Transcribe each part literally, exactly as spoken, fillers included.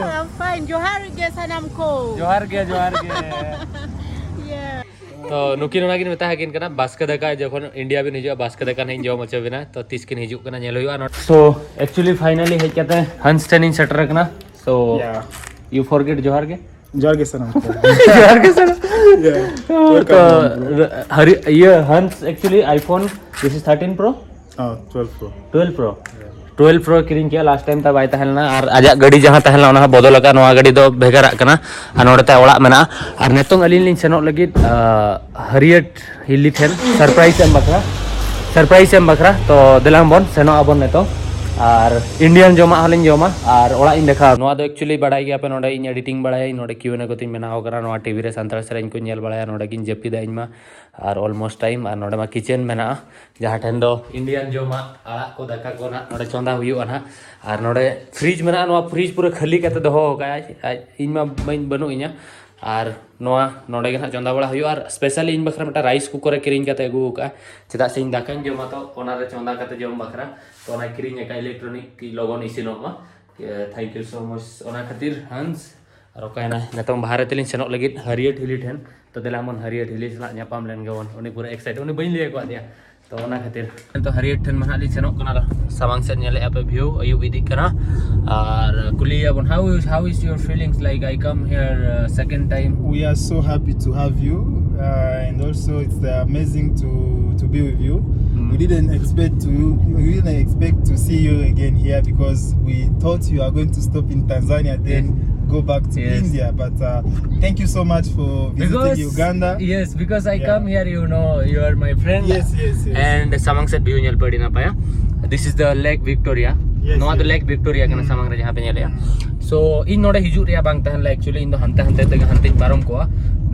I'm fine. ᱡᱚᱦᱟᱨ ᱜᱮ ᱥᱟᱱᱟᱢ ᱠᱚ᱾ ᱡᱚᱦᱟᱨ ᱜᱮ, ᱡᱚᱦᱟᱨ ᱜᱮ᱾ Yeah. ᱛᱚ ᱱᱩᱠᱤᱱ ᱚᱱᱟᱠᱤᱱ ᱢᱮᱛᱟ ᱟᱹᱠᱤᱱ ᱠᱟᱱᱟ, ᱵᱟᱥᱠᱮ ᱫᱟᱠᱟ ᱡᱚᱠᱷᱚᱱ ᱤᱱᱰᱤᱭᱟ ᱵᱤᱱ ᱦᱤᱡᱩᱜᱼᱟ, ᱵᱟᱥᱠᱮ ᱫᱟᱠᱟ ᱱᱟᱦᱟᱜ ᱤᱧ ᱡᱚᱢ ᱦᱚᱪᱚ ᱵᱤᱱᱟ᱾ ᱛᱚ ᱛᱤᱥ ᱠᱤᱱ ᱦᱤᱡᱩᱜ ᱠᱟᱱᱟ, ᱧᱮᱞ ᱦᱩᱭᱩᱜᱼᱟ᱾ So actually finally ᱦᱮᱡ ᱠᱟᱛᱮ ᱦᱟᱱᱥ ᱴᱷᱮᱱ ᱤᱧ ᱥᱮᱴᱮᱨ ᱟᱠᱟᱱᱟ᱾ So Yeah. you forget ᱡᱚᱦᱟᱨ ᱜᱮ᱾ ᱡᱚᱦᱟᱨ ᱜᱮ ᱥᱟᱱᱟᱢ ᱠᱚ᱾ ᱡᱚᱦᱟᱨ ᱜᱮ ᱥᱟᱱᱟᱢ᱾ Yeah. ᱛᱚ Welcome, bro. ᱦᱟᱨᱤ ᱤᱭᱟᱹ ᱦᱟᱱᱥ actually iPhone, this is thirteen Pro, Oh, twelve Pro. twelve Pro, twelve Pro ᱠᱤᱨᱤᱧ ᱠᱮᱜᱼᱟ ᱞᱟᱥᱴ ᱴᱟᱭᱤᱢ, ᱛᱟ ᱵᱟᱭ ᱛᱟᱦᱮᱸ ᱞᱮᱱᱟ᱾ ᱟᱨ ᱟᱡᱟᱜ ᱜᱟᱹᱰᱤ ᱡᱟᱦᱟᱸ ᱛᱟᱦᱮᱸ ᱞᱮᱱᱟ, ᱚᱱᱟ ᱦᱚᱸ ᱵᱚᱫᱚᱞ ᱟᱠᱟᱱᱟ, ᱱᱚᱣᱟ ᱜᱟᱹᱰᱤ ᱫᱚ ᱵᱷᱮᱜᱟᱨᱟᱜ ᱠᱟᱱᱟ᱾ ᱟᱨ ᱱᱚᱰᱮ ᱛᱟᱭ ᱚᱲᱟᱜ ᱢᱮᱱᱟᱜᱼᱟ᱾ ᱟᱨ ᱱᱤᱛᱚᱝ ᱟᱹᱞᱤᱧ ᱞᱤᱧ ᱥᱮᱱᱚᱜ ᱞᱟᱹᱜᱤᱫ ᱦᱟᱨᱤᱭᱮᱴ ᱦᱤᱞᱤ ᱴᱷᱮᱱ ᱥᱟᱨᱯᱨᱟᱭᱤᱡᱽ ᱮᱢ ᱵᱟᱠᱷᱨᱟ, ᱥᱟᱨᱯᱨᱟᱭᱤᱡᱽ ᱮᱢ ᱵᱟᱠᱷᱨᱟ᱾ ᱛᱚ ᱫᱮᱞᱟᱝ ᱵᱚᱱ ᱥᱮᱱᱚᱜ ᱟᱵᱚᱱ ᱱᱤᱛᱚᱝ᱾ ᱟᱨ ᱤᱱᱰᱤᱭᱟᱱ ᱡᱚᱢᱟᱜ ᱦᱚᱸᱞᱤᱧ ᱡᱚᱢᱟ ᱟᱨ ᱚᱲᱟᱜ ᱤᱧ ᱫᱮᱠᱷᱟᱣᱟ᱾ ᱱᱚᱣᱟ ᱫᱚ actually ᱵᱟᱲᱟᱭ ᱜᱮᱭᱟ ᱯᱮ, ᱱᱚᱰᱮ ᱤᱧ editing ᱵᱟᱲᱟᱭᱟᱹᱧ, ᱱᱚᱰᱮ Q and A ᱠᱚᱛᱤᱧ ᱵᱮᱱᱟᱣ ᱠᱟᱱᱟ, ᱱᱚᱣᱟ TV ᱨᱮ ᱥᱟᱱᱛᱟᱲ ᱥᱮᱨᱮᱧ ᱠᱚᱧ ᱧᱮᱞ ᱵᱟᱲᱟᱭᱟ, ᱱᱚᱰᱮ ᱜᱤᱧ ᱡᱟᱹᱯᱤᱫᱟ ᱤᱧ ᱢᱟ᱾ ᱟᱨ almost time, ᱟᱨ ᱱᱚᱰᱮ ᱢᱟ kitchen ᱢᱮᱱᱟᱜᱼᱟ, ᱡᱟᱦᱟᱸ ᱴᱷᱮᱱ ᱫᱚ ᱤᱱᱰᱤᱭᱟᱱ ᱡᱚᱢᱟᱜ, ᱟᱲᱟᱜ ᱠᱚ, ᱫᱟᱠᱟ ᱠᱚ ᱱᱟᱜ ᱱᱚᱰᱮ ᱪᱚᱸᱫᱟ ᱦᱩᱭᱩᱜᱼᱟ ᱱᱟᱜ᱾ ᱟᱨ ᱱᱚᱰᱮ fridge ᱢᱮᱱᱟᱜᱼᱟ, ᱱᱚᱣᱟ fridge ᱯᱩᱨᱟᱹ ᱠᱷᱟᱹᱞᱤ ᱠᱟᱛᱮ ᱫᱚᱦᱚ ᱟᱠᱟᱫᱼᱟᱭ, ᱟᱡ, ᱤᱧ ᱢᱟ ᱵᱟᱹᱧ, ᱵᱟᱹᱱᱩᱜ ᱤᱧᱟ᱾ ᱟᱨ ᱱᱚᱣᱟ ᱱᱚᱰᱮ ᱜᱮ ᱱᱟᱜ ᱪᱚᱸᱫᱟ ᱵᱟᱲᱟ ᱦᱩᱭᱩᱜᱼᱟ᱾ ᱟᱨ specially ᱤᱧ ᱵᱟᱠᱷᱨᱟ ᱢᱤᱫᱴᱟᱝ rice cooker ᱮ ᱠᱤᱨᱤᱧ ᱠᱟᱛᱮ ᱟᱹᱜᱩ ᱟᱠᱟᱫᱼᱟ, ᱪᱮᱫᱟᱜ ᱥᱮ ᱤᱧ ᱫᱟᱠᱟᱧ ᱡᱚᱢᱟ, ᱛᱚ ᱚᱱᱟᱨᱮ ᱪᱚᱸᱫᱟ ᱠᱟᱛᱮ ᱡᱚᱢ ᱵᱟᱠᱷᱨᱟ᱾ ᱛᱚ ᱚᱱᱟᱭ ᱠᱤᱨᱤᱧ ᱟᱠᱟᱫᱼᱟ, electronic, ᱠᱤ ᱞᱚᱜᱚᱱ ᱤᱥᱤᱱᱚᱜ ᱢᱟ᱾ Thank you so much ᱚᱱᱟ ᱠᱷᱟᱹᱛᱤᱨ ᱦᱟᱱᱥ᱾ ᱟᱨ ᱚᱠᱟᱭᱮᱱᱟᱭ? ᱱᱤᱛᱚᱝ ᱵᱟᱦᱨᱮ ᱛᱮᱞᱤᱧ ᱥᱮᱱᱚᱜ ᱞᱟᱹᱜᱤᱫ ᱦᱟᱹᱨᱭᱟᱹᱲ ᱴᱷᱤᱞᱤ ᱴᱷᱮᱱ᱾ ᱛᱚ ᱫᱮᱞᱟ ᱵᱚᱱ ᱦᱟᱹᱨᱭᱟᱹᱲ ᱴᱷᱤᱞᱤ ᱥᱟᱞᱟᱜ ᱧᱟᱯᱟᱢ ᱞᱮᱱ ᱜᱮᱵᱚᱱ᱾ ᱩᱱᱤ ᱯᱩᱨᱟᱹ excited, ᱩᱱᱤ ᱵᱟᱹᱧ ᱞᱟᱹᱭ ᱟᱠᱟᱫᱮᱭᱟ᱾ ᱛᱚ ᱚᱱᱟ ᱠᱷᱟᱹᱛᱤᱨ ᱱᱤᱛᱚᱜ ᱦᱟᱹᱨᱭᱟᱹᱲ ᱴᱷᱮᱱ ᱢᱟ ᱱᱟᱦᱟᱜ ᱞᱤᱧ ᱥᱮᱱᱚᱜ ᱠᱟᱱᱟ᱾ ᱥᱟᱢᱟᱝ ᱥᱮᱫ ᱧᱮᱞᱮᱫᱼᱟ ᱯᱮ view, ᱟᱹᱭᱩᱵ ᱤᱫᱤᱜ ᱠᱟᱱᱟ᱾ ᱟᱨ ᱠᱩᱞᱤᱭᱮᱭᱟ ᱵᱚᱱ, how is, how is your feelings, like, I come here uh, second time. We are so happy to have you, uh, and also it's uh, amazing to to be with you. We didn't expect to we didn't expect to see you again here because we thought you are going to stop in Tanzania, then go back to Yes. India. But uh, thank you so much for visiting Because Uganda. Yes, because I Yeah. come here, you know, you are my friend. Yes, yes, yes. And ᱥᱟᱢᱟᱝ ᱥᱮᱫ view ᱧᱮᱞ ᱯᱮ, ᱟᱹᱰᱤ ᱱᱟᱯᱟᱭᱟ. This is the Lake Victoria. Yes, ᱱᱚᱣᱟ ᱫᱚ yes. Lake Victoria ᱠᱟᱱᱟ, Mm. ᱥᱟᱢᱟᱝ ᱨᱮ ᱡᱟᱦᱟᱸ ᱯᱮ ᱧᱮᱞᱮᱜᱼᱟ. So ᱤᱧ ᱱᱚᱰᱮ ᱦᱤᱡᱩᱜ ᱨᱮᱭᱟᱜ ᱵᱟᱝ ᱛᱟᱦᱮᱸ ᱞᱮᱱᱟ, actually ᱤᱧ ᱫᱚ ᱦᱟᱱᱛᱮ ᱦᱟᱱᱛᱮ ᱛᱮᱜᱮ ᱦᱟᱱᱛᱮᱧ ᱯᱟᱨᱚᱢ ᱠᱚᱜᱼᱟ.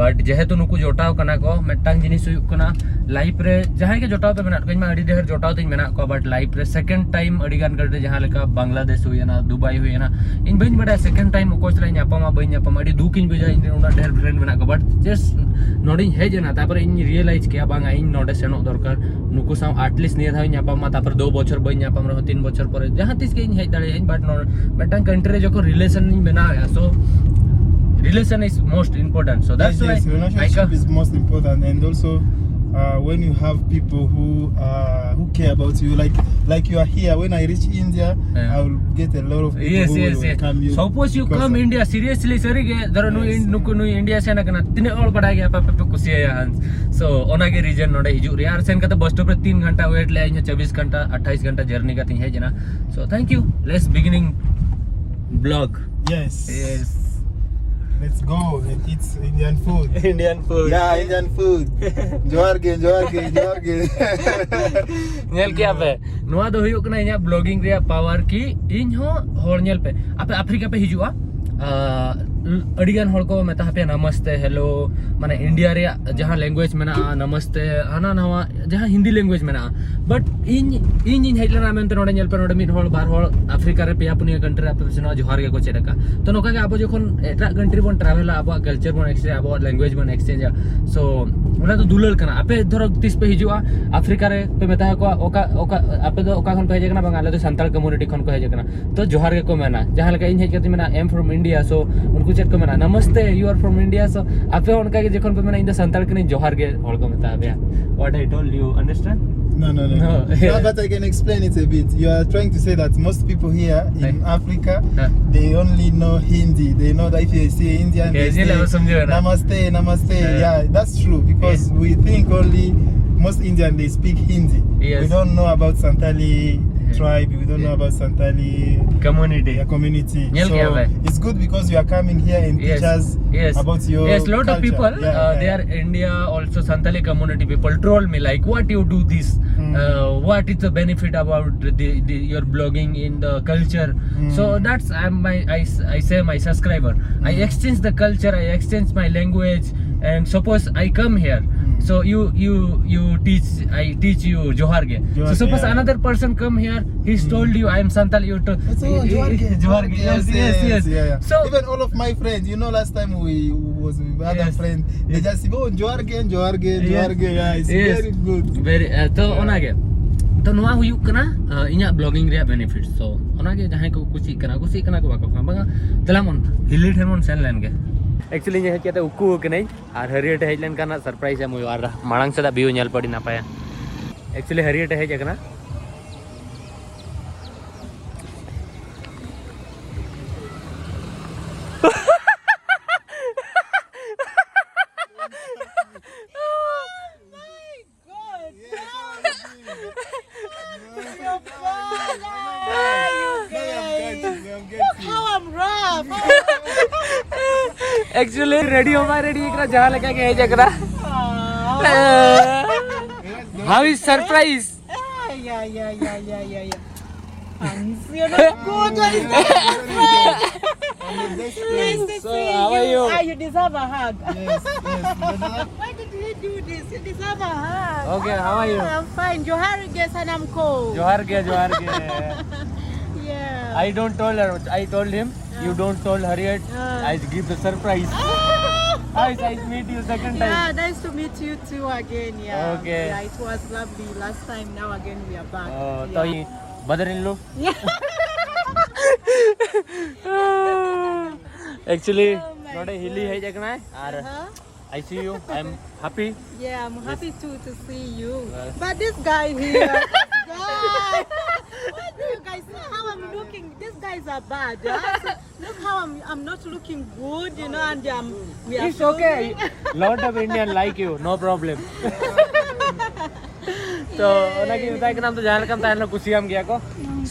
But ᱡᱮᱦᱮᱛᱩ ᱱᱩᱠᱩ ᱡᱚᱴᱟᱣ ᱠᱟᱱᱟ ᱠᱚ, ᱢᱤᱫᱴᱟᱝ ᱡᱤᱱᱤᱥ ᱦᱩᱭᱩᱜ ᱠᱟᱱᱟ, ᱞᱟᱭᱤᱯᱷ ᱨᱮ ᱡᱟᱦᱟᱸᱭ ᱜᱮ ᱡᱚᱴᱟᱣ ᱛᱮ ᱢᱮᱱᱟᱜ ᱠᱚᱣᱟ, ᱤᱧ ᱢᱟ ᱟᱹᱰᱤ ᱰᱷᱮᱨ ᱡᱚᱴᱟᱣ ᱛᱤᱧ ᱢᱮᱱᱟᱜ ᱠᱚᱣᱟ, but ᱞᱟᱭᱤᱯᱷ ᱨᱮ ᱥᱮᱠᱮᱱᱰ ᱴᱟᱭᱤᱢ ᱟᱹᱰᱤ ᱜᱟᱱ ᱠᱟᱱᱴᱨᱤ, ᱡᱟᱦᱟᱸ ᱞᱮᱠᱟ ᱵᱟᱝᱞᱟᱫᱮᱥ ᱦᱩᱭᱮᱱᱟ, ᱫᱩᱵᱟᱭ ᱦᱩᱭᱮᱱᱟ, ᱤᱧ ᱵᱟᱹᱧ ᱵᱟᱰᱟᱭᱟ ᱥᱮᱠᱮᱱᱰ ᱴᱟᱭᱤᱢ ᱚᱠᱚᱭ ᱥᱟᱞᱟᱜ ᱤᱧ ᱧᱟᱯᱟᱢᱟ ᱵᱟᱹᱧ ᱧᱟᱯᱟᱢᱟ, ᱟᱹᱰᱤ ᱫᱩᱠ ᱤᱧ ᱵᱩᱡᱟ, ᱤᱧ ᱨᱮᱱ ᱩᱱᱟᱹᱜ ᱰᱷᱮᱨ ᱯᱷᱨᱮᱱᱰ ᱢᱮᱱᱟᱜ ᱠᱚᱣᱟ, but ᱡᱟᱥᱴ ᱱᱚᱰᱮᱧ ᱦᱮᱡ ᱮᱱᱟ, ᱛᱟᱨᱯᱚᱨᱮ ᱤᱧ ᱨᱤᱭᱮᱞᱟᱭᱤᱡᱽ ᱠᱮᱜᱼᱟ ᱵᱟᱝᱟ ᱤᱧ ᱱᱚᱰᱮ ᱥᱮᱱᱚᱜ ᱫᱚᱨᱠᱟᱨ, ᱱᱩᱠᱩ ᱥᱟᱶ ᱟᱴᱞᱤᱥᱴ ᱱᱤᱭᱟᱹ ᱫᱷᱟᱣ ᱤᱧ ᱧᱟᱯᱟᱢ ᱢᱟ, ᱛᱟᱨᱯᱚᱨ ᱫᱩ ᱵᱚᱪᱷᱚᱨ ᱵᱟᱹᱧ ᱧᱟᱯᱟᱢ ᱨᱮᱦᱚᱸ ᱛᱤᱱ ᱵᱚᱪᱷᱚᱨ ᱯᱚᱨᱮ ᱡᱟᱦᱟᱸ ᱛᱤᱥ ᱜᱮ ᱤᱧ ᱦᱮᱡ ᱫᱟᱲᱮᱭᱟᱜᱼᱟᱹᱧ, but ᱱᱚᱰᱮ ᱢᱤᱫᱴᱟᱝ ᱠᱟᱱᱴᱨᱤ ᱨᱮ ᱡᱚᱠᱷᱚᱱ ᱨᱤᱞᱮᱥᱚᱱ ᱤᱧ ᱵᱮᱱᱟᱣᱮᱜᱼᱟ, so relation is most important, so that's Yes, why yes, I relationship come. Is most important, and also uh, when you have people who uh, who care about you, like like you are here. When I reach India, Yeah. I will get a lot of people Yes, who yes, will yes. welcome you. Suppose you Because come of- India, seriously, ᱥᱟᱹᱨᱤ ᱜᱮ, ᱫᱷᱚᱨᱚ ᱱᱩᱭ Yes. ᱱᱩᱠᱩ ᱱᱩᱭ India ᱥᱮᱱ ᱟᱠᱟᱱᱟ, ᱛᱤᱱᱟᱹᱜ ᱦᱚᱲ ᱵᱟᱰᱟᱭ ᱜᱮᱭᱟ ᱯᱮ, ᱯᱮ ᱠᱩᱥᱤᱭᱟᱭᱟ ᱦᱟᱱ᱾ So ᱚᱱᱟ ᱜᱮ ᱨᱤᱡᱮᱱ ᱱᱚᱰᱮ ᱦᱤᱡᱩᱜ ᱨᱮᱭᱟᱜ, ᱟᱨ ᱥᱮᱱ ᱠᱟᱛᱮ ᱵᱚᱥ ᱥᱴᱚᱯ ᱨᱮ ᱛᱤᱱ ᱜᱷᱚᱱᱴᱟ ᱣᱮᱴ ᱞᱮᱭᱟ, ᱤᱧ ᱦᱚᱸ ᱪᱚᱵᱵᱤᱥ ᱜᱷᱚᱱᱴᱟ, ᱟᱴᱷᱟᱭᱤᱥ ᱜᱷᱚᱱᱴᱟ ᱡᱟᱨᱱᱤ ᱠᱟᱛᱮᱧ ᱦᱮᱡ ᱮᱱᱟ᱾ So thank you, let's beginning vlog. Yes. Yes. Let's go and eat Indian food. Indian food. Yeah, Indian food. ᱡᱚᱦᱟᱨ ᱜᱮ, ᱡᱚᱦᱟᱨ ᱜᱮ, ᱡᱚᱦᱟᱨ ᱜᱮ. ᱧᱮᱞ ᱠᱮᱜᱼᱟ ᱯᱮ, ᱱᱚᱣᱟ ᱫᱚ ᱦᱩᱭᱩᱜ ᱠᱟᱱᱟ ᱤᱧᱟᱹᱜ ᱵᱞᱚᱜᱤᱝ ᱨᱮᱭᱟᱜ ᱯᱟᱣᱟᱨ ᱠᱤ ᱤᱧ ᱦᱚᱸ ᱦᱚᱲ ᱧᱮᱞ ᱯᱮ, ᱟᱯᱮ ᱟᱯᱷᱨᱤᱠᱟ ᱯᱮ ᱦᱤᱡᱩᱜᱼᱟ, ᱟᱨ ᱟᱹᱰᱤ ᱜᱟᱱ ᱦᱚᱲ ᱠᱚ ᱢᱮᱛᱟ ᱯᱮᱭᱟ ᱱᱟᱢᱟᱥᱛᱮ, ᱦᱮᱞᱳ, ᱢᱟᱱᱮ ᱤᱱᱰᱤᱭᱟ ᱨᱮᱭᱟᱜ ᱡᱟᱦᱟᱸ ᱞᱮᱝᱜᱩᱭᱮᱡᱽ ᱢᱮᱱᱟᱜᱼᱟ, ᱱᱟᱢᱟᱥᱛᱮ, ᱦᱟᱱᱟ ᱱᱟᱣᱟ ᱡᱟᱦᱟᱸ ᱦᱤᱱᱫᱤ ᱞᱮᱝᱜᱩᱭᱮᱡᱽ ᱢᱮᱱᱟᱜᱼᱟ, but ᱤᱧ ᱤᱧᱤᱧ ᱦᱮᱡ ᱞᱮᱱᱟ ᱢᱮᱱᱛᱮ ᱱᱚᱰᱮ ᱧᱮᱞ ᱯᱮ, ᱱᱚᱰᱮ ᱢᱤᱫ ᱦᱚᱲ ᱵᱟᱨ ᱦᱚᱲ ᱟᱯᱷᱨᱤᱠᱟ ᱨᱮ ᱯᱮᱭᱟ ᱯᱩᱱᱭᱟᱹ ᱠᱟᱱᱴᱨᱤ ᱨᱮ ᱟᱯᱮ ᱯᱮ ᱥᱮᱱᱚᱜᱼᱟ, ᱡᱚᱦᱟᱨ ᱜᱮᱠᱚ ᱪᱮᱫ ᱟᱠᱟᱫ᱾ ᱛᱚ ᱱᱚᱝᱠᱟ ᱜᱮ ᱟᱵᱚ ᱡᱚᱠᱷᱚᱱ ᱮᱴᱟᱜ ᱠᱟᱱᱴᱨᱤ ᱵᱚᱱ ᱴᱨᱟᱵᱷᱮᱞᱟ, ᱟᱵᱚᱣᱟᱜ ᱠᱟᱞᱪᱟᱨ ᱵᱚᱱ ᱮᱠᱥᱪᱮᱧᱡᱽ, ᱟᱵᱚᱣᱟᱜ ᱞᱮᱝᱜᱩᱭᱮᱡᱽ ᱵᱚᱱ ᱮᱠᱥᱪᱮᱧᱡᱟ, so ᱚᱱᱟ ᱫᱚ ᱫᱩᱞᱟᱹᱲ ᱠᱟᱱᱟ᱾ ᱟᱯᱮ ᱫᱷᱚᱨᱚ ᱛᱤᱥ ᱯᱮ ᱦᱤᱡᱩᱜᱼᱟ ᱟᱯᱷᱨᱤᱠᱟ ᱨᱮ, ᱯᱮ ᱢᱮᱛᱟ ᱠᱚᱣᱟ ᱚᱠᱟ ᱚᱠᱟ ᱟᱯᱮ ᱫᱚ ᱚᱠᱟ ᱠᱷᱚᱱ ᱯᱮ ᱦᱮᱡ ᱟᱠᱟᱱᱟ, ᱵᱟᱝ ᱟᱞᱮ ᱫᱚ ᱥᱟᱱᱛᱟᱲ ᱠᱚᱢᱤᱭᱩᱱᱤᱴᱤ ᱠᱷᱚᱱ ᱠᱚ ᱦᱮᱡ ᱟᱠᱟᱱᱟ, ᱛᱚ ᱡᱚᱦᱟᱨ ᱜᱮᱠᱚ ᱢᱮᱱᱟ᱾ ᱡᱟᱦᱟᱸ ᱞᱮᱠᱟ ᱤᱧ ᱦᱮᱡ ᱠᱟᱛᱮ ᱢᱮᱱᱟ, "I am from India," so ᱩᱱᱠᱩ ᱪᱮᱫ ᱠᱚ ᱢᱮᱱᱟ, "Namaste, you are from India," so ᱟᱯᱮ ᱦᱚᱸ ᱚᱱᱠᱟ ᱜᱮ ᱡᱚᱠᱷᱚᱱ ᱯᱮ ᱢᱮᱱᱟ, "ᱤᱧ ᱫᱚ ᱥᱟᱱᱛᱟᱲ ᱠᱟᱹᱱᱟᱹᱧ, ᱡᱚᱦᱟᱨ ᱜᱮ," ᱦᱚᱲ ᱠᱚ ᱢᱮᱛᱟ ᱯᱮᱭᱟ᱾ What I told you, understand? No, no, no, no. No. No, but I can explain it a bit. You are trying to say that most people here in Hey. Africa, Huh. they only know Hindi. They know that if you see Indian, Okay, they Hindi say, level समझे हो ना? "Namaste, namaste." Yeah. Yeah, that's true because Yeah. we think only most Indian they speak Hindi. Yes. We don't know about Santali Yeah. tribe. We don't know Yeah. about Santali community. Nyel So kya hai? It's good because you are coming here and teach Yes. us Yes. About your Yes, lot of culture. People, Yeah, uh, yeah. They are India, also Santali community people troll me like, "What you do this? Mm. Uh, what is the benefit about the, the, your blogging in the culture?" Mm. So that's I'm my I, s- I say my subscriber. I Mm. Exchange the culture. I exchange my language. And suppose I come here, so you you you teach, I teach you Johar ge. So Johar, suppose yeah. Another person come here, he's told you, "I am Santal." You to So, Johar ge. Johar ge. Yes, yes, yes. Yeah, yeah. So Even all of my friends, you know, last time we was with other Yes. friends, they just say, "Oh, Johar ge, Johar ge, Yes. Johar ge." Yeah, it's Yes. very good. Very, uh, to ᱚᱱᱟᱜᱮ, ᱛᱚ ᱱᱚᱣᱟ ᱦᱩᱭᱩᱜ ᱠᱟᱱᱟ, uh, ᱤᱧᱟᱹᱜ blogging ᱨᱮᱭᱟᱜ benefit. So ᱚᱱᱟᱜᱮ, ᱡᱟᱦᱟᱸᱭ ᱠᱚ ᱠᱩᱥᱤᱜ ᱠᱟᱱᱟ, ᱠᱩᱥᱤᱜ ᱠᱟᱱᱟ ᱠᱚ, ᱵᱟᱠᱚ ᱠᱟᱱᱟ, ᱵᱟᱝᱟ, ᱫᱮᱞᱟ ᱢᱚᱱ ᱦᱤᱞᱤ ᱴᱷᱮᱱ ᱵᱚᱱ ᱥᱮᱱ ᱞᱮᱱ ᱜᱮ᱾ Actually ᱤᱧ ᱦᱮᱡ ᱠᱟᱛᱮ ᱩᱠᱩ ᱠᱟᱹᱱᱟᱹᱧ, ᱟᱨ ᱦᱟᱹᱨᱭᱟᱹᱲ ᱴᱷᱮᱡ ᱦᱮᱡ ᱞᱮᱱᱠᱷᱟᱱ ᱦᱟᱸᱜ surprise ᱮᱢ ᱦᱩᱭᱩᱜᱼᱟ, ᱟᱨ ᱢᱟᱲᱟᱝ ᱥᱮᱫᱟᱜ view ᱧᱮᱞ ᱯᱮ, ᱟᱹᱰᱤ ᱱᱟᱯᱟᱭᱟ᱾ Actually ᱦᱟᱹᱨᱭᱟᱹᱲ ᱴᱷᱮᱡ ᱦᱮᱡ ᱟᱠᱟᱱᱟ᱾ God, you guys. Look how I'm rough. Actually ready ᱦᱚᱸ ᱵᱟᱭ ready ᱠᱟᱱᱟ, ᱡᱟᱦᱟᱸ ᱞᱮᱠᱟ ᱜᱮ ᱦᱮᱡ ᱟᱠᱟᱱᱟ᱾ How is surprise? Ah, yeah, yeah, yeah, yeah, yeah, yeah. Thanks, you're not good. Nice to So, see how are you. You? Ah, you deserve a hug. Yes, yes, brother. Why did he do this? You deserve a hug. Okay, how are you? Ah, I'm fine. Johar ge Sanam ko. जोहार गे, जोहार गे। Yeah. I don't told her. I told him, "You don't told Harriet. Ah. I give the surprise." Guys, I meet you second time. Yeah, nice to meet you too again. Yeah. Okay. Yeah, it was lovely last time. Now again we are back. Uh, Yeah. तो ये brother in law. Yeah. Actually, Oh my ᱱᱚᱰᱮ ᱦᱤᱞᱤ ᱦᱮᱡ ᱟᱠᱟᱱᱟᱭ ᱟᱨ Uh-huh. I see you. I'm happy. Yeah, I'm happy too to see you. Yes. But this guy here, this guy. What do you guys see how I'm looking? These guys are bad. Huh? So, look how I'm, I'm not looking good, you know, and um, we are It's okay. filming. Lot of Indian like you. No problem. So ᱚᱱᱟᱜᱮ ᱢᱮᱛᱟᱭ ᱠᱟᱱᱟ, ᱟᱢ ᱫᱚ ᱡᱟᱦᱟᱸ ᱞᱮᱠᱟᱢ ᱛᱟᱦᱮᱱᱟ ᱠᱩᱥᱤᱭᱟᱢ ᱜᱮᱭᱟ ᱠᱚ᱾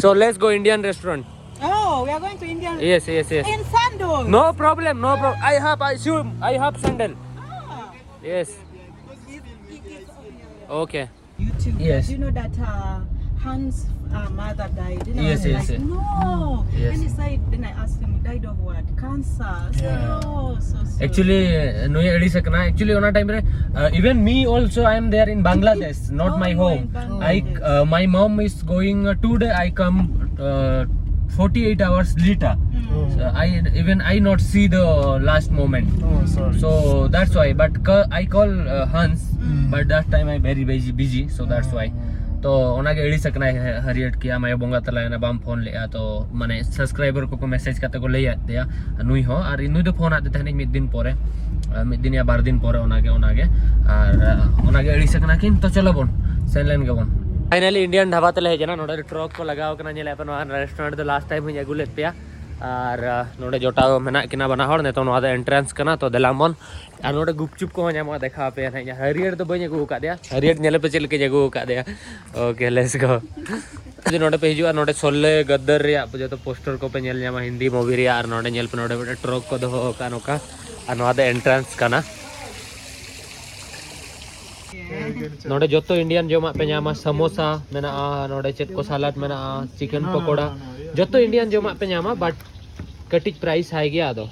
So let's go Indian restaurant. Oh, we are going to Indian. Yes, yes, yes. In sandals. No problem, no problem. I have, I shoe, I have sandal. Ah. Yes. It, it, it's on your Okay. YouTube. Yes. You know that uh, Hans' uh, mother died. You know, Yes, and yes, like, yes. No. Yes. And he said, then I asked him, died of what? Cancer. I said, Yeah. Oh, so sorry. Actually, ᱱᱩᱭ ᱟᱹᱲᱤᱥ ᱟᱠᱟᱱᱟ. Actually, ᱚᱱᱟ time ᱨᱮ, uh, even me also, I am there in Bangladesh, not Oh, my you are home. in I, Bangladesh. Uh, my mom is going uh, two day. I come uh, forty-eight hours later. Oh. So I even I not see the last moment. Oh, sorry. So that's why. But ca- I call uh, Hans, Mm. but that time I very busy, busy. So that's why. Oh. ᱛᱚ ᱚᱱᱟᱜᱮ ᱟᱹᱲᱤᱥ ᱟᱠᱟᱱᱟᱭ ᱦᱮ- ᱦᱟᱹᱨᱭᱟᱹᱲ ᱠᱮᱭᱟ ᱢᱟᱭᱟ ᱵᱚᱸᱜᱟ ᱛᱟᱞᱟᱭᱮᱱᱟ, ᱵᱟᱢ phone ᱞᱮᱜᱼᱟ. ᱛᱚ ᱢᱟᱱᱮ subscriber ᱠᱚᱠᱚ message ᱠᱟᱛᱮ ᱠᱚ ᱞᱟᱹᱭᱟᱫ ᱫᱮᱭᱟ ᱱᱩᱭ ᱦᱚᱸ, ᱟᱨ ᱱᱩᱭ ᱫᱚ ᱯᱷᱳᱱ ᱟᱫᱮ ᱛᱟᱦᱮᱱᱤᱧ ᱢᱤᱫ ᱫᱤᱱ ᱯᱚᱨᱮ, ᱟᱨ ᱢᱤᱫ ᱫᱤᱱ ᱭᱟ ᱵᱟᱨ ᱫᱤᱱ ᱯᱚᱨᱮ, ᱚᱱᱟᱜᱮ ᱚᱱᱟᱜᱮ ᱟᱨ ᱚᱱᱟᱜᱮ ᱟᱹᱲᱤᱥ ᱟᱠᱟᱱᱟ ᱠᱤᱱ. ᱛᱚ ᱪᱚᱞᱚ ᱵᱚᱱ ᱥᱮᱱ ᱞᱮᱱ ᱜᱮᱵᱚᱱ. Finally Indian ᱰᱷᱟᱵᱟ ᱛᱮᱞᱮ ᱦᱮᱡ ᱮᱱᱟ. ᱱᱚᱰᱮ ᱴᱨᱚᱠ ᱠᱚ ᱞᱟᱜᱟᱣ ᱠᱟᱱᱟ, ᱧᱮᱞᱮᱫ ᱯᱮ ᱱᱚᱣᱟ restaurant ᱫᱚ last time ᱦᱚᱸᱧ ᱟᱹᱜᱩ ᱞᱮᱫ ᱯᱮᱭᱟ. ᱟᱨ ᱟᱨ ᱱᱚᱰᱮ ᱡᱚᱴᱟᱣ ᱢᱮᱱᱟᱜ ᱠᱤᱱᱟ ᱵᱟᱱᱟ ᱦᱚᱲ. ᱱᱤᱛᱚᱝ ᱱᱚᱣᱟ ᱫᱚ entrance ᱠᱟᱱᱟ, ᱛᱚ ᱫᱮᱞᱟ ᱵᱚᱱ. ᱟᱨ ᱱᱚᱰᱮ ᱜᱩᱯᱪᱩᱯ ᱠᱚᱦᱚᱸ ᱧᱟᱢᱚᱜᱼᱟ, ᱫᱮᱠᱷᱟᱣ ᱟᱯᱮᱭᱟ ᱱᱟᱦᱟᱜ. ᱦᱟᱹᱨᱭᱟᱹᱲ ᱫᱚ ᱵᱟᱹᱧ ᱟᱹᱜᱩ ᱟᱠᱟᱫᱮᱭᱟ, ᱦᱟᱹᱨᱭᱟᱹᱲ ᱧᱮᱞ ᱯᱮ ᱪᱮᱫ ᱞᱮᱠᱟᱧ ᱟᱹᱜᱩ ᱟᱠᱟᱫᱮᱭᱟ. Okay, let's go. ᱡᱩᱫᱤ ᱱᱚᱰᱮ ᱯᱮ ᱦᱤᱡᱩᱜᱼᱟ, ᱱᱚᱰᱮ ᱥᱚᱞᱮ ᱜᱟᱫᱟᱨ ᱨᱮᱭᱟᱜ ᱡᱚᱛᱚ poster ᱠᱚᱯᱮ ᱧᱮᱞ ᱧᱟᱢᱟ ᱦᱤᱱᱫᱤ movie ᱨᱮᱭᱟᱜ. ᱟᱨ ᱱᱚᱰᱮ ᱧᱮᱞ ᱯᱮ, ᱱᱚᱰᱮ ᱢᱤᱫᱴᱮᱱ ᱴᱨᱚᱠ ᱠᱚ ᱫᱚᱦᱚ ᱟᱠᱟᱫᱼᱟ ᱱᱚᱝᱠᱟ, ᱟᱨ ᱱᱚᱣᱟ ᱫᱚ entrance ᱠᱟᱱᱟ. ᱱᱚᱰᱮ ᱡᱚᱛᱚ Indian ᱡᱚᱢᱟᱜ ᱯᱮ ᱧᱟᱢᱟ. ᱥᱟᱢᱳᱥᱟ ᱢᱮᱱᱟᱜᱼᱟ, ᱱᱚᱰᱮ ᱪᱮᱫ ᱠᱚ salad ᱢᱮᱱᱟᱜᱼᱟ, chicken ᱯᱚᱠᱚᱲᱟ, ᱡᱚᱛᱚ Indian ᱡᱚᱢᱟᱜ ᱯᱮ ᱧᱟᱢᱟ, but ᱠᱟᱹᱴᱤᱡ price high ᱜᱮᱭᱟ ᱟᱫᱚ.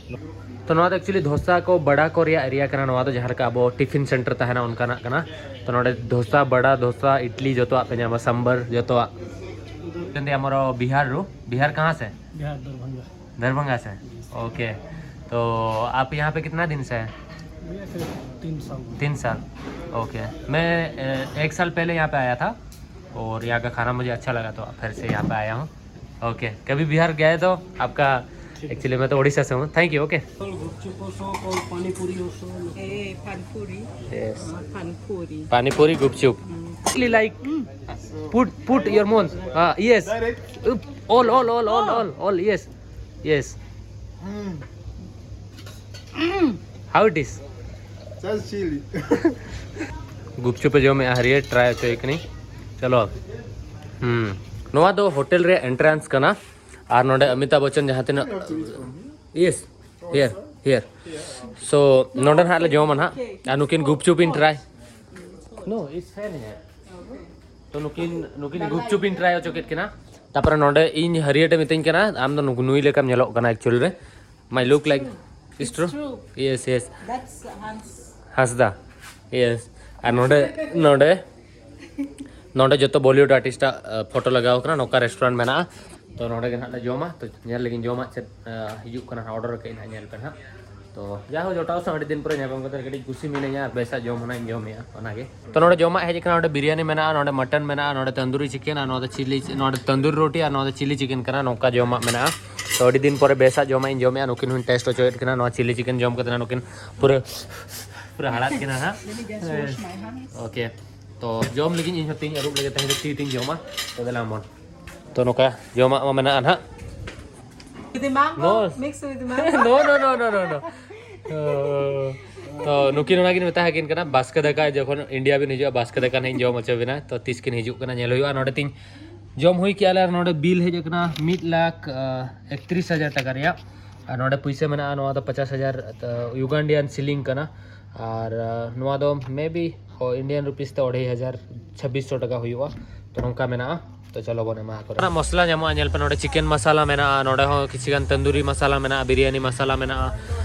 ᱛᱚ ᱱᱚᱣᱟ ᱫᱚ actually ᱫᱷᱚᱥᱟ ᱠᱚ ᱵᱟᱲᱟ ᱠᱚ ᱨᱮᱭᱟᱜ area ᱠᱟᱱᱟ. ᱱᱚᱣᱟ ᱫᱚ ᱡᱟᱦᱟᱸ ᱞᱮᱠᱟ ᱟᱵᱚ tiffin center ᱛᱟᱦᱮᱱᱟ ᱚᱱᱠᱟᱱᱟᱜ ᱠᱟᱱᱟ. ᱛᱚ ᱱᱚᱰᱮ ᱫᱷᱚᱥᱟ, ᱵᱟᱲᱟ, ᱫᱷᱚᱥᱟ, ᱤᱰᱞᱤ ᱡᱚᱛᱚᱣᱟᱜ ᱯᱮ ᱧᱟᱢᱟ, ᱥᱟᱢᱵᱟᱨ ᱡᱚᱛᱚᱣᱟᱜ. ᱡᱮᱢᱛᱤ ᱟᱢᱟᱨ ᱵᱤᱦᱟᱨ ᱨᱩ, बिहार कहाँ से? बिहार दरभंगा। दरभंगा से. OK. तो आप यहाँ पे कितना दिन से हैं? भैया, फिर तीन साल। तीन साल. OK. मैं अ, एक साल पहले यहाँ पे आया था और यहाँ का खाना मुझे अच्छा लगा, तो फिर से यहाँ पे आया हूँ. OK. कभी बिहार गए तो आपका, actually मैं तो उड़ीसा से हूँ. Thank you. OK. गुपचुप हो सो और पानी पूरी हो सो। Eh, panpuri. Yes. Ah, panpuri. पानी पूरी, गुपचुप. Like, put put your mouth. Ah, yes. All, all, all, all, all, all. Yes. Yes. How it is? Just chili. Gupchup ᱮ ᱡᱚᱢᱮᱜᱼᱟ, ᱦᱟᱹᱨᱭᱟᱹᱲ ᱴᱨᱟᱭ ᱦᱚᱪᱚᱭᱮ ᱠᱟᱹᱱᱟᱹᱧ. ᱪᱚᱞᱚ. ᱦᱩᱸ. ᱱᱚᱣᱟ ᱫᱚ ᱦᱳᱴᱮᱞ ᱨᱮᱭᱟᱜ entrance ᱠᱟᱱᱟ. ᱟᱨ ᱱᱚᱰᱮ ᱚᱢᱤᱛᱟᱵᱷ ᱵᱚᱪᱪᱚᱱ ᱡᱟᱦᱟᱸ ᱛᱤᱱᱟᱹᱜ, yes, here, here. So ᱱᱚᱰᱮ ᱱᱟᱦᱟᱜ ᱞᱮ ᱡᱚᱢᱟ ᱱᱟᱦᱟᱜ. ᱟᱨ ᱱᱩᱠᱤᱱ ᱜᱩᱯᱪᱩᱯ ᱤᱧ try. No, it's fine here. ᱛᱚ ᱱᱩᱠᱤᱱ ᱱᱩᱠᱤᱱ ᱜᱩᱯᱪᱩᱯ ᱤᱧ ᱴᱨᱟᱭ ᱦᱚᱪᱚ ᱠᱮᱫ ᱠᱤᱱᱟ᱾ ᱛᱟᱯᱚᱨᱮ ᱱᱚᱰᱮ ᱤᱧ ᱦᱟᱹᱨᱭᱟᱹᱴ ᱮ ᱢᱤᱛᱟᱹᱧ ᱠᱟᱱᱟ, "ᱟᱢ ᱫᱚ ᱱᱩᱠ- ᱱᱩᱭ ᱞᱮᱠᱟᱢ ᱧᱮᱞᱚᱜ ᱠᱟᱱᱟ actually ᱨᱮ, my look like." It's true. Yes, yes. That's Hans. Hansda, yes. ᱟᱨ ᱱᱚᱰᱮ ᱱᱚᱰᱮ ᱱᱚᱰᱮ ᱡᱚᱛᱚ ᱵᱚᱞᱤᱣᱩᱰ ᱟᱨᱴᱤᱥᱴᱟᱜ ᱯᱷᱳᱴᱳ ᱞᱟᱜᱟᱣ ᱠᱟᱱᱟ᱾ ᱱᱚᱝᱠᱟ ᱨᱮᱥᱴᱩᱨᱮᱱᱴ ᱢᱮᱱᱟᱜᱼᱟ, ᱛᱚ ᱱᱚᱰᱮ ᱜᱮ ᱱᱟᱦᱟᱜ ᱞᱮ ᱡᱚᱢᱟ᱾ ᱛᱚ ᱧᱮᱞ ᱞᱮᱜᱤᱧ ᱡᱚᱢᱟᱜ ᱪᱮᱫ ᱦᱤᱡᱩᱜ ᱠᱟᱱᱟ ᱦᱟᱸᱜ, ᱚᱰᱟᱨ ᱠᱟᱜ ᱟᱹᱧ ᱦᱟᱸᱜ, ᱧᱮᱞ ᱯᱮ ᱦᱟᱸᱜ᱾ ᱛᱚ ᱡᱟᱭᱦᱳᱠ, ᱡᱚᱴᱟᱣ ᱥᱟᱶ ᱟᱹᱰᱤ ᱫᱤᱱ ᱯᱚᱨᱮ ᱧᱟᱯᱟᱢ ᱠᱟᱛᱮ ᱠᱟᱹᱴᱤᱡ ᱠᱩᱥᱤ ᱢᱤᱱᱟᱹᱧᱟ ᱟᱨ ᱵᱮᱥᱟᱜ ᱡᱚᱢ ᱦᱚᱸ ᱱᱟᱜ ᱤᱧ ᱡᱚᱢᱮᱜᱼᱟ ᱚᱱᱟᱜᱮ᱾ ᱛᱚ ᱱᱚᱰᱮ ᱡᱚᱢᱟᱜ ᱦᱮᱡ ᱟᱠᱟᱱᱟ, ᱱᱚᱰᱮ ᱵᱤᱨᱭᱟᱱᱤ ᱢᱮᱱᱟᱜᱼᱟ, ᱱᱚᱰᱮ ᱢᱚᱴᱚᱱ ᱢᱮᱱᱟᱜᱼᱟ, ᱱᱚᱰᱮ ᱛᱟᱱᱫᱩᱨᱤ ᱪᱤᱠᱮᱱ ᱟᱨ ᱱᱚᱣᱟ ᱫᱚ ᱪᱤᱞᱤ, ᱱᱚᱰᱮ ᱛᱟᱱᱫᱩᱨᱤ ᱨᱳᱴᱤ ᱟᱨ ᱱᱚᱣᱟ ᱫᱚ ᱪᱤᱞᱤ ᱪᱤᱠᱮᱱ ᱠᱟᱱᱟ᱾ ᱱᱚᱝᱠᱟ ᱡᱚᱢᱟᱜ ᱢᱮᱱᱟᱜᱼᱟ᱾ ᱛᱚ ᱟᱹᱰᱤ ᱫᱤᱱ ᱯᱚᱨᱮ ᱵᱮᱥᱟᱜ ᱡᱚᱢᱟᱜ ᱤᱧ ᱡᱚᱢᱮᱜᱼᱟ᱾ ᱱᱩᱠᱤᱱ ᱦᱚᱸᱧ ᱴᱮᱥᱴ ᱦᱚᱪᱚᱭᱮᱫ ᱠᱤᱱᱟ᱾ ᱱᱚᱣᱟ ᱪᱤᱞᱤ ᱪᱤᱠᱮᱱ ᱡᱚᱢ ᱠᱟᱛᱮ ᱱᱟᱜ ᱱᱩᱠᱤᱱ ᱯᱩᱨᱟᱹ ᱯᱩᱨᱟᱹ ᱦᱟᱲᱟᱫ ᱠᱤᱱᱟ ᱦᱟᱸᱜ᱾ Let me just wash my hands. Okay. ᱛᱚ ᱡᱚᱢ ᱞᱟᱹᱜᱤᱫ ᱤᱧ ᱦᱚᱸ ᱛᱤᱧ ᱟᱹᱨᱩᱵ ᱞᱮᱜᱮ, ᱛᱮᱦᱮᱧ ᱫᱚ ᱛᱤ ᱛᱤᱧ ᱡᱚᱢᱟ᱾ ᱛᱚ ᱫᱮᱞᱟ ᱢᱚᱱ᱾ ᱛᱚ ᱱᱚᱝᱠᱟ ᱡᱚᱢᱟᱜ ᱢᱟ ᱢᱮᱱᱟᱜᱼᱟ ᱱᱟᱦᱟᱜ᱾ With the mango? No. Mix with the mango? No, no, no, no, no, no. ᱛᱚ ᱱᱩᱠᱤᱱ ᱚᱱᱟ ᱜᱤᱧ ᱢᱮᱛᱟ ᱟᱹᱠᱤᱱ ᱠᱟᱱᱟ, ᱵᱟᱥᱠᱮ ᱫᱟᱠᱟ ᱡᱚᱠᱷᱚᱱ ᱤᱱᱰᱤᱭᱟ ᱵᱤᱱ ᱦᱤᱡᱩᱜᱼᱟ, ᱵᱟᱥᱠᱮ ᱫᱟᱠᱟ ᱱᱟᱦᱟᱜ ᱤᱧ ᱡᱚᱢ ᱦᱚᱪᱚ ᱵᱤᱱᱟ᱾ ᱛᱚ ᱛᱤᱥ ᱠᱤᱱ ᱦᱤᱡᱩᱜ ᱠᱟᱱᱟ ᱧᱮᱞ ᱦᱩᱭᱩᱜᱼᱟ᱾ ᱱᱚᱰᱮ ᱛᱤᱧ ᱡᱚᱢ ᱦᱩᱭ ᱠᱮᱜᱼᱟ ᱞᱮ ᱟᱨ ᱱᱚᱰᱮ ᱵᱤᱞ ᱦᱮᱡ ᱟᱠᱟᱱᱟ ᱢᱤᱫ ᱞᱟᱠᱷ ᱮᱠᱛᱨᱤᱥ ᱦᱟᱡᱟᱨ ᱴᱟᱠᱟ ᱨᱮᱭᱟᱜ᱾ ᱟᱨ ᱱᱚᱰᱮ ᱯᱩᱭᱥᱟᱹ ᱢᱮᱱᱟᱜᱼᱟ, ᱱᱚᱣᱟ ᱫᱚ ᱯᱚᱪᱟᱥ ᱦᱟᱡᱟᱨ ᱭᱩᱜᱟᱱᱰᱤᱭᱟᱱ ᱥᱤᱞᱤᱝ ᱠᱟᱱᱟ᱾ ᱟᱨ ᱱᱚᱣᱟ ᱫᱚ maybe ᱤᱱᱰᱤᱭᱟᱱ ᱨᱩᱯᱤᱥ ᱛᱮ ᱟᱹᱲᱟᱹᱭ ᱦᱟᱡᱟᱨ ᱪᱷᱟᱵᱵᱤᱥ ᱥᱚ ᱴᱟᱠᱟ ᱦᱩᱭᱩᱜᱼᱟ᱾ ᱛᱚ ᱱᱚᱝᱠᱟ ᱢᱮᱱᱟᱜᱼᱟ᱾ ᱛᱚ ᱪᱚᱞᱚ ᱵᱚᱱ ᱮᱢᱟ ᱠᱚ ᱨᱮᱱᱟᱜ ᱢᱚᱥᱞᱟ ᱧᱟᱢᱚᱜᱼᱟ᱾ ᱧᱮᱞ ᱯᱮ, ᱱᱚᱰᱮ ᱪᱤᱠᱮᱱ ᱢᱟᱥᱟᱞᱟ ᱢᱮᱱᱟᱜᱼᱟ, ᱱᱚᱰᱮ ᱦᱚᱸ ᱠᱤᱪᱷᱤ ᱜᱟᱱ ᱛᱟᱱᱫᱩᱨᱤ ᱢᱟᱥᱟᱞᱟ ᱢᱮᱱᱟᱜᱼᱟ, ᱵᱤᱨᱭᱟᱱᱤ ᱢᱟᱥᱟᱞᱟ ᱢᱮᱱᱟᱜᱼᱟ,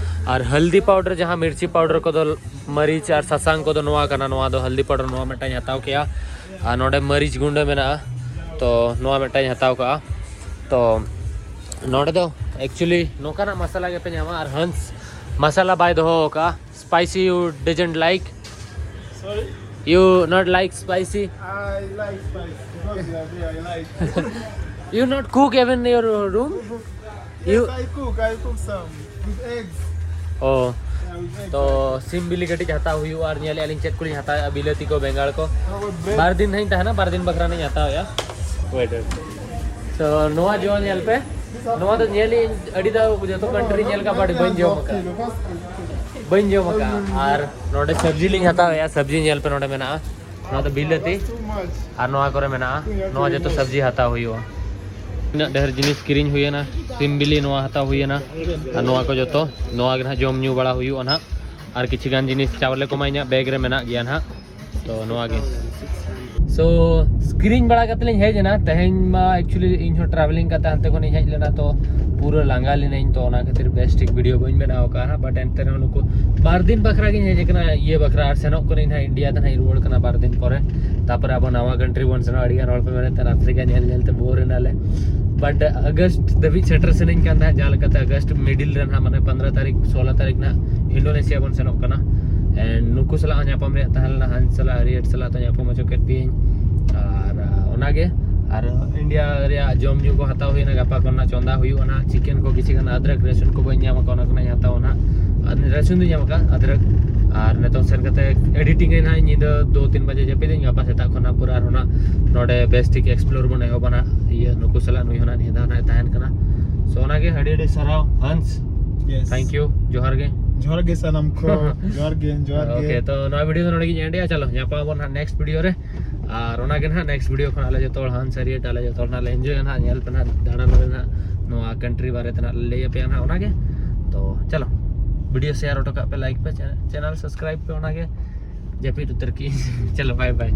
ᱟᱨ ᱦᱟᱞᱫᱤ ᱯᱟᱣᱰᱟᱨ, ᱡᱟᱦᱟᱸ ᱢᱤᱨᱪᱤ ᱯᱟᱣᱰᱟᱨ ᱠᱚᱫᱚ, ᱢᱟᱹᱨᱤᱪ ᱟᱨ ᱥᱟᱥᱟᱝ ᱠᱚᱫᱚ ᱱᱚᱣᱟ ᱠᱟᱱᱟ᱾ ᱱᱚᱣᱟ ᱫᱚ ᱦᱟᱞᱫᱤ ᱯᱟᱣᱰᱟᱨ, ᱱᱚᱣᱟ ᱢᱤᱫᱴᱟᱝ ᱤᱧ ᱦᱟᱛᱟᱣ ᱠᱮᱜᱼᱟ᱾ ᱟᱨ ᱱᱚᱰᱮ ᱢᱟᱹᱨᱤᱪ ᱜᱩᱸᱰᱟᱹ ᱢᱮᱱᱟᱜᱼᱟ, ᱛᱚ ᱱᱚᱣᱟ ᱢᱤᱫᱴᱟᱝ ᱤᱧ ᱦᱟᱛᱟᱣ ᱠᱟᱜᱼᱟ᱾ ᱛᱚ ᱱᱚᱰᱮ ᱫᱚ actually ᱱᱚᱝᱠᱟᱱᱟᱜ ᱢᱟᱥᱟᱞᱟ ᱜᱮᱯᱮ ᱧᱟᱢᱟ᱾ ᱟᱨ ᱦᱟᱱᱥ ᱢᱟᱥᱟᱞᱟ ᱵᱟᱭ ᱫᱚᱦᱚ ᱟᱠᱟᱫᱼᱟ, spicy you doesn't like? Sorry? You not like spicy? I like spice because you are there. I like. You not cook even in your room? Yes, you I cook. I cook some with eggs. Oh. Yeah, with eggs. ᱛᱚ ᱥᱤᱢ ᱵᱤᱞᱤ ᱠᱟᱹᱴᱤᱡ ᱦᱟᱛᱟᱣ ᱦᱩᱭᱩᱜᱼᱟ ᱟᱨ ᱧᱮᱞᱮᱫᱼᱟ ᱞᱤᱧ ᱪᱮᱫ ᱠᱚᱞᱤᱧ ᱦᱟᱛᱟᱣᱮᱫᱼᱟ, ᱵᱤᱞᱟᱹᱛᱤ ᱠᱚ, ᱵᱮᱸᱜᱟᱲ ᱠᱚ᱾ ᱵᱟᱨ ᱫᱤᱱ ᱦᱟᱸᱜ ᱤᱧ ᱛᱟᱦᱮᱱᱟ, ᱵᱟᱨ ᱫᱤᱱ ᱵᱟᱠᱷᱨᱟ ᱞᱤᱧ ᱦᱟᱛᱟᱣᱮᱫᱼᱟ᱾ Wait, wait. ᱛᱚ ᱱᱚᱣᱟ ᱡᱚ ᱧᱮᱞ ᱯᱮ, ᱱᱚᱣᱟ ᱫᱚ ᱧᱮᱞ ᱤᱧ ᱟᱹᱰᱤ ᱫᱷᱟᱣ ᱡᱚᱛᱚ ᱠᱟᱱᱴᱨᱤ ᱧᱮᱞ ᱠᱟᱜ, but ᱵᱟᱹᱧ ᱡᱚᱢ ᱟᱠᱟᱫᱼᱟ᱾ ᱵᱟᱹᱧ ᱡᱚᱢ ᱟᱠᱟᱫᱼᱟ᱾ ᱟᱨ ᱱᱚᱰᱮ ᱥᱚᱵᱽᱡᱤ ᱞᱤᱧ ᱦᱟᱛᱟᱣᱮᱫᱼᱟ, ᱥᱚᱵᱽᱡᱤ ᱧᱮᱞ ᱯᱮ, ᱱᱚᱰᱮ ᱢᱮᱱᱟᱜᱼᱟ᱾ ᱱᱚᱣᱟ ᱫᱚ ᱵᱤᱞᱟᱹᱛᱤ ᱟᱨ ᱱᱚᱣᱟ ᱠᱚᱨᱮ ᱢᱮᱱᱟᱜᱼᱟ᱾ ᱱᱚᱣᱟ ᱡᱚᱛᱚ ᱥᱚᱵᱽᱡᱤ ᱦᱟᱛᱟᱣ ᱦᱩᱭᱩᱜᱼᱟ᱾ ᱛᱤᱱᱟᱹᱜ ᱰᱷᱮᱨ ᱡᱤᱱᱤᱥ ᱠᱤᱨᱤᱧ ᱦᱩᱭᱮᱱᱟ, ᱥᱤᱢ ᱵᱤᱞᱤ ᱱᱚᱣᱟ ᱦᱟᱛᱟᱣ ᱦᱩᱭᱮᱱᱟ, ᱟᱨ ᱱᱚᱣᱟ ᱠᱚ ᱡᱚᱛᱚ, ᱱᱚᱣᱟ ᱜᱮ ᱱᱟᱦᱟᱜ ᱡᱚᱢ ᱧᱩ ᱵᱟᱲᱟ ᱦᱩᱭᱩᱜᱼᱟ ᱱᱟᱦᱟᱜ᱾ ᱟᱨ ᱠᱤᱪᱷᱤ ᱜᱟᱱ ᱡᱤᱱᱤᱥ ᱪᱟᱣᱞᱮ ᱠᱚᱢᱟ ᱤᱧᱟᱹᱜ ᱵᱮᱜᱽ ᱨᱮ ᱢᱮᱱᱟᱜ ᱜᱮᱭᱟ ᱱᱟᱦᱟᱜ᱾ ᱛᱚ ᱱᱚᱣᱟ ᱜᱮ ᱛᱚ ᱠᱤᱨᱤᱧ ᱵᱟᱲᱟ ᱠᱟᱛᱮ ᱞᱤᱧ ᱦᱮᱡ ᱮᱱᱟ᱾ ᱛᱮᱦᱮᱧ ᱢᱟ actually ᱤᱧ ᱦᱚᱸ travelling ᱠᱟᱛᱮ ᱦᱟᱱᱛᱮ ᱠᱷᱚᱱᱤᱧ ᱦᱮᱡ ᱞᱮᱱᱟ, ᱛᱚ ᱯᱩᱨᱟᱹ ᱞᱟᱸᱜᱟ ᱞᱤᱱᱟᱹᱧ, ᱛᱚ ᱚᱱᱟ ᱠᱷᱟᱹᱛᱤᱨ ᱵᱮᱥ ᱴᱷᱤᱠ video ᱵᱟᱹᱧ ᱵᱮᱱᱟᱣ ᱟᱠᱟᱫᱼᱟ ᱦᱟᱸᱜ᱾ But ᱮᱱᱛᱮ ᱨᱮᱦᱚᱸ ᱱᱩᱠᱩ ᱵᱟᱨ ᱫᱤᱱ ᱵᱟᱠᱷᱨᱟ ᱜᱤᱧ ᱦᱮᱡ ᱟᱠᱟᱱᱟ, ᱤᱭᱟᱹ ᱵᱟᱠᱷᱨᱟ, ᱟᱨ ᱥᱮᱱᱚᱜ ᱠᱟᱹᱱᱟᱹᱧ ᱦᱟᱸᱜ ᱤᱱᱰᱤᱭᱟ ᱛᱮ ᱦᱟᱸᱜ ᱤᱧ ᱨᱩᱣᱟᱹᱲ ᱠᱟᱱᱟ ᱵᱟᱨ ᱫᱤᱱ ᱯᱚᱨᱮ᱾ ᱛᱟᱯᱚᱨᱮ ᱟᱵᱚ ᱱᱟᱣᱟ country ᱵᱚᱱ ᱥᱮᱱᱚᱜᱼᱟ᱾ ᱟᱹᱰᱤ ᱜᱟᱱ ᱦᱚᱲ ᱯᱮ ᱢᱮᱱᱮᱫ ᱛᱟᱦᱮᱱᱟ ᱟᱯᱷᱨᱤᱠᱟ ᱧᱮᱞ ᱧᱮᱞ ᱛᱮ bore ᱮᱱᱟᱞᱮ, but August ᱫᱷᱟᱹᱵᱤᱡ ᱥᱮᱴᱮᱨ ᱥᱟᱱᱟᱧ ᱠᱟᱱ ᱛᱟᱦᱮᱸᱫ, ᱡᱟᱦᱟᱸ ᱞᱮᱠᱟᱛᱮ August middle ᱨᱮ ᱱᱟᱦᱟᱜ, ᱢᱟᱱᱮ ᱯᱚᱱᱨᱚ ᱛᱟᱹᱨᱤᱠᱷ, ᱥᱳᱞᱳ ᱛᱟᱹᱨᱤᱠᱷ ᱱᱟᱦᱟᱜ ᱤᱱᱰᱳᱱᱮᱥᱤᱭᱟ ᱵᱚᱱ ᱥᱮᱱᱚᱜ ᱠᱟᱱᱟ᱾ And ᱱᱩᱠᱩ ᱥᱟᱞᱟᱜ ᱦᱚᱸ ᱧᱟᱯᱟᱢ ᱨᱮᱭᱟᱜ ᱛᱟᱦᱮᱸ ᱞᱮᱱᱟ, ᱦᱟᱱᱥ ᱥᱟᱞᱟᱜ, ᱦᱟᱨᱤᱭᱮᱴ ᱥᱟᱞᱟᱜ ᱫᱚ ᱧᱟᱯᱟᱢ ᱦᱚᱪᱚ ᱠᱮᱫ ᱯᱮᱭᱟᱹᱧ᱾ ᱟᱨ ᱟᱨ ᱚᱱᱟᱜᱮ, ᱟᱨ ᱤᱱᱰᱤᱭᱟ ᱨᱮᱭᱟᱜ ᱡᱚᱢ ᱧᱩ ᱠᱚ ᱦᱟᱛᱟᱣ ᱦᱩᱭᱱᱟ, ᱜᱟᱯᱟ ᱠᱷᱚᱱᱟᱜ ᱪᱚᱸᱫᱟ ᱦᱩᱭᱩᱜᱼᱟ ᱱᱟᱦᱟᱜ᱾ ᱪᱤᱠᱮᱱ ᱠᱚ ᱠᱤᱪᱷᱩ ᱜᱟᱱ ᱟᱫᱨᱟᱠ ᱨᱟᱹᱥᱩᱱ ᱠᱚ ᱵᱟᱹᱧ ᱧᱟᱢ ᱟᱠᱟᱫ, ᱚᱱᱟ ᱠᱚ ᱱᱟᱦᱟᱜ ᱤᱧ ᱦᱟᱛᱟᱣᱟ ᱱᱟᱦᱟᱜ᱾ ᱟᱨ ᱨᱟᱹᱥᱩᱱ ᱫᱚᱧ ᱧᱟᱢ ᱟᱠᱟᱫ, ᱟᱫᱨᱟᱠ᱾ ᱟᱨ ᱱᱤᱛᱚᱝ ᱥᱮᱱ ᱠᱟᱛᱮ editing ᱟᱹᱧ ᱱᱟᱦᱟᱜ ᱧᱤᱫᱟᱹ ᱫᱩ ᱛᱤᱱ ᱵᱟᱡᱮ ᱡᱟᱹᱯᱤᱫᱟᱹᱧ, ᱜᱟᱯᱟ ᱥᱮᱛᱟᱜ ᱠᱷᱚᱱᱟᱜ ᱯᱩᱨᱟᱹ ᱟᱨᱦᱚᱸ ᱱᱟᱦᱟᱜ ᱱᱚᱰᱮ ᱵᱮᱥ ᱴᱷᱤᱠ explore ᱵᱚᱱ ᱮᱦᱚᱵᱟ ᱱᱟᱦᱟᱜ᱾ ᱤᱭᱟᱹ ᱱᱩᱠᱩ ᱥᱟᱞᱟᱜ, ᱱᱩᱭ ᱦᱚᱸ ᱱᱟᱦᱟᱜ ᱱᱤᱭᱟᱹ ᱫᱷᱟᱣ ᱱᱟᱦᱟᱜ ᱛᱟᱦᱮᱱ ᱠᱟᱱᱟ᱾ So ᱚᱱᱟᱜᱮ, ᱟᱹᱰᱤ ᱟᱹᱰᱤ ᱥᱟᱨᱦᱟᱣ ᱦᱟᱱᱥ᱾ Yes. Thank you, ᱡᱚᱦᱟᱨ ᱜᱮ᱾ ᱡᱚᱦᱟᱨ ᱜᱮ ᱥᱟᱱᱟᱢ ᱠᱚ᱾ ᱡᱚᱦᱟᱨ ᱜᱮ, ᱡᱚᱦᱟᱨ ᱜᱮ᱾ Okay, ᱛᱚ ᱱᱚᱣᱟ video ᱫᱚ ᱱᱚᱰᱮ ᱜᱤᱧ end ᱮᱜᱼᱟ᱾ ᱪᱚᱞᱚ, ᱧᱟᱯᱟᱢ ᱟᱵᱚᱱ ᱱᱟᱦᱟᱜ next video ᱨᱮ᱾ ᱟᱨ ᱚᱱᱟᱜᱮ ᱱᱟᱦᱟᱜ next video ᱠᱷᱚᱱ ᱟᱞᱮ ᱡᱚᱛᱚ ᱦᱚᱲ ᱦᱟᱱᱥ ᱦᱟᱨᱤᱭᱮᱴ ᱟᱞᱮ ᱡᱚᱛᱚ ᱦᱚᱲ ᱱᱟᱦᱟᱜ ᱞᱮ enjoyᱟ ᱱᱟᱦᱟᱜ, ᱧᱮᱞ ᱯᱮ ᱱᱟᱦᱟᱜ, ᱫᱟᱬᱟᱱ ᱨᱮ ᱱᱟᱦᱟᱜ ᱱᱚᱣᱟ country ᱵᱟᱨᱮ ᱛᱮ ᱱᱟᱦᱟᱜ ᱞᱮ ᱞᱟᱹᱭ ᱟᱯᱮᱭᱟ ᱱᱟᱦᱟᱜ ᱚᱱᱟᱜᱮ᱾ ᱛᱚ ᱪᱚᱞᱚ, video share ᱦᱚᱴᱚ ᱠᱟᱜ ᱯᱮ, like ᱯᱮ, channel subscribe ᱯᱮ, ᱚᱱᱟᱜᱮ᱾ ᱡᱟᱹᱯᱤᱫ ᱩᱛᱟᱹᱨ ᱠᱤ᱾ ᱪᱚᱞᱚ, bye bye᱾